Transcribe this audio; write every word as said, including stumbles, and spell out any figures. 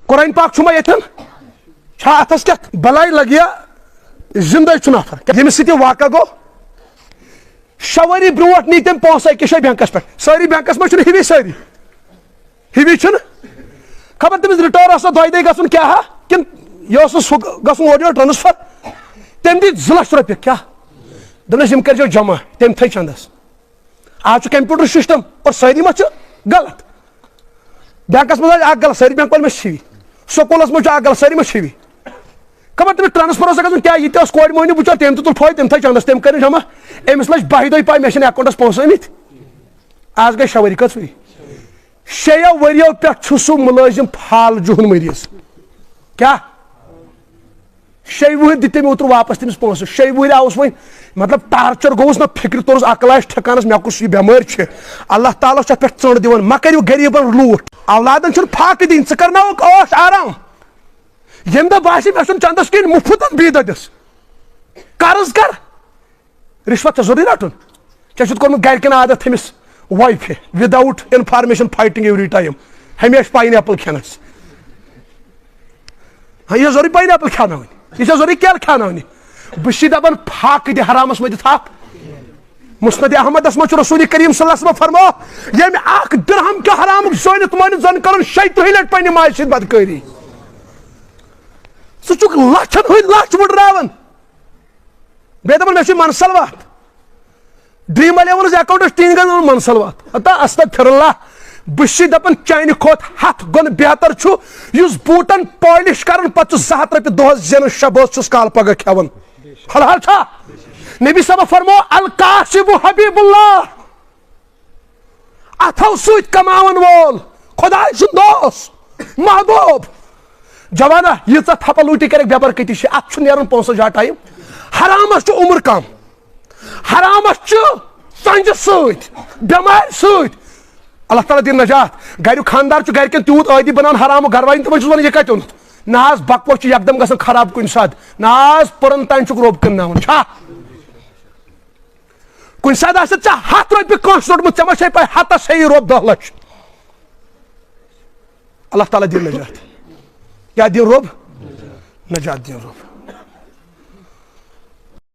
قرآن پاک چھُ ما ییٚتٮ۪ن؟ چھا اَتھس کیٛاہ بلاے لگیا؟ زندے چھُ نفر، ییٚمِس سۭتۍ یہِ واقعہ گوٚو۔ شےٚ ؤری برونٛٹھ نی تٔمۍ پونٛسہٕ أکِس جایہِ بینکس پٮ۪ٹھ۔ سٲری بینکس منٛز چھِنہٕ ہِوی سٲری۔ ہِوی چھِنہٕ۔ خبر تٔمِس ریٹٲرٕن ٲسا دۄیہِ دۄہہِ گژھُن کیٛاہ ہا، کِنہٕ یہِ اوسُس ہُہ گژھُن اورٕ یورٕ ٹرانسفر۔ تٔمۍ دِتۍ زٕ لچھ رۄپیہِ۔ کیٛاہ؟ دوٚپنَس، "یِم کٔرۍزیو جمع تٔمۍ تھٕے چندس۔" آز چھُ کمپیوٹر سسٹم اور سٲری ما چھِ غلط؟ بینکس منٛز آسہِ اکھ غلط، سٲری بینک وٲلۍ ما چھِ ہِوی؟ سکوٗلس منٛز چھُ اکھ غلط، سٲری ما چھِ ہِوی؟ خبر تٔمِس ٹرانسفر اوس گژھُن کیٛاہ، یہِ تہِ اوس کورِ مۄہنیو بِچور، تٔمۍ تہِ تُل فٲیدٕ، تٔمۍ تھٲے چندس، تٔمۍ کٔرِن جمع۔ أمِس لٔج باہہِ دۄہہِ پاے مےٚ چھِنہٕ اکاونٹس پونٛسہٕ آمٕتۍ۔ آز گٔے شےٚ ؤری، کٔژ ؤری؟ شیٚیو ؤریو پٮ۪ٹھ چھُ سُہ مُلٲزِم فالجُہُن مٔریٖض۔ کیٛاہ؟ شیٚیہِ وُہٕرۍ دِتۍ تٔمۍ اوترٕ واپس تٔمِس پونٛسہٕ۔ شیٚیہِ وُہٕرۍ آوُس وۄنۍ، مطلب، ٹارچر گوٚوُس نہ، فِکرِ توٚرُس، عقل آسہِ ٹھکانس، مےٚ کُس یہِ بٮ۪مٲرۍ چھِ۔ اللہ تعالیٰ چھُ اَتھ پٮ۪ٹھ ژٔنٛڈ دِوان، مہ کٔرِو غریٖبن لوٗٹھ۔ اولادن چھُنہٕ فاقہٕ دِنۍ، ژٕ کرناوُکھ عٲش آرام۔ ییٚمہِ دۄہ باسہِ مےٚ چھُنہٕ چندس کِہیٖنۍ، مُفت بیٚیہِ دۄہ دِس۔ قرض کر، رِشوت چھا ضروٗری رَٹُن؟ ژےٚ چھُتھ کوٚرمُت گرِکٮ۪ن عادت تٔمِس وایفہِ without information fighting every time، ہمیشہِ پاین ایپل کھٮ۪نس۔ ہاں، یہِ چھا ضروٗری پاین ایپل کھٮ۪ناوٕنۍ؟ یہِ چھا ضروٗری کیلہٕ کھٮ۪ناونہِ؟ بہٕ چھُس دپان، فاقہٕ دِ حرامس منٛز دِ تھپھ۔ مسند احمدس منٛز چھُ رسول کریم صلی اللہ علیہ وسلم فرمو، ییٚمہِ اکھ درہم کیو حرامُک زٲنِتھ مٲنِتھ زن کرُن شیٚیہِ ترٕٛہہِ لٹہِ پننہِ ماجہِ سۭتۍ بدکٲری۔ ژٕ چھُکھ لچھن ہٕنٛدۍ لچھ وٕڈراوان۔ بیٚیہِ دَپان، "مےٚ چھُ منسل وَتھ۔ ڈرٛیٖم الیونس اکاؤنٹس ٹیٖن گژھن منسل وَتھ۔" ہتا استغفر اللہ۔ بہٕ چھُس دَپان، چانہِ کھۄتہٕ ہَتھ گۄنہٕ بہتر چھُ یُس بوٗٹن پالش کران پتہٕ چھُ زٕ ہَتھ رۄپیہِ دۄہس زینان، شبس چھُس کالہٕ پگاہ کھٮ۪وان۔ حلال چھا؟ نبی صٲب فرمو، "الکاسب حبیب اللہ۔" اتھو سۭتۍ کماون وول خۄداے سُنٛد دوست، محبوب۔ جوانا، ییٖژاہ تھپہ لوٗٹی کرکھ بے برکتی چھِ، اتھ چھُ نیرُن پونٛسس زیادٕ ٹایم۔ حرامس چھُ عمر کم، حرامس چھُ ژۄنجہِ سۭتۍ، بٮ۪مارِ سۭتۍ۔ اللہ تعالیٰ دِن نجات۔ گریُک خاندار چھُ گرِکٮ۪ن تیوٗت عٲدی بناوان حرامُک، گرٕ والٮ۪ن تِمن چھُس ونان، "یہِ کتہِ اوٚنُتھ؟" نہ حظ، بکوٹ چھُ یکدم گژھان خراب کُنہِ ساتہٕ۔ نہ حظ، پٔرن تام چھُکھ رۄب کٕنناوان۔ چھا؟ کُنہِ ساتہٕ آسہِ ژےٚ ہَتھ رۄپیہِ کٲنٛسہِ روٚٹمُت، ژےٚ ما چھے پَے ہَتَس ہیٚیہِ رۄب دَہ لَچھ؟ اللہ تعالیٰ دِن نجات۔ کیٛاہ دِن رۄب؟ نجات دِن رۄب۔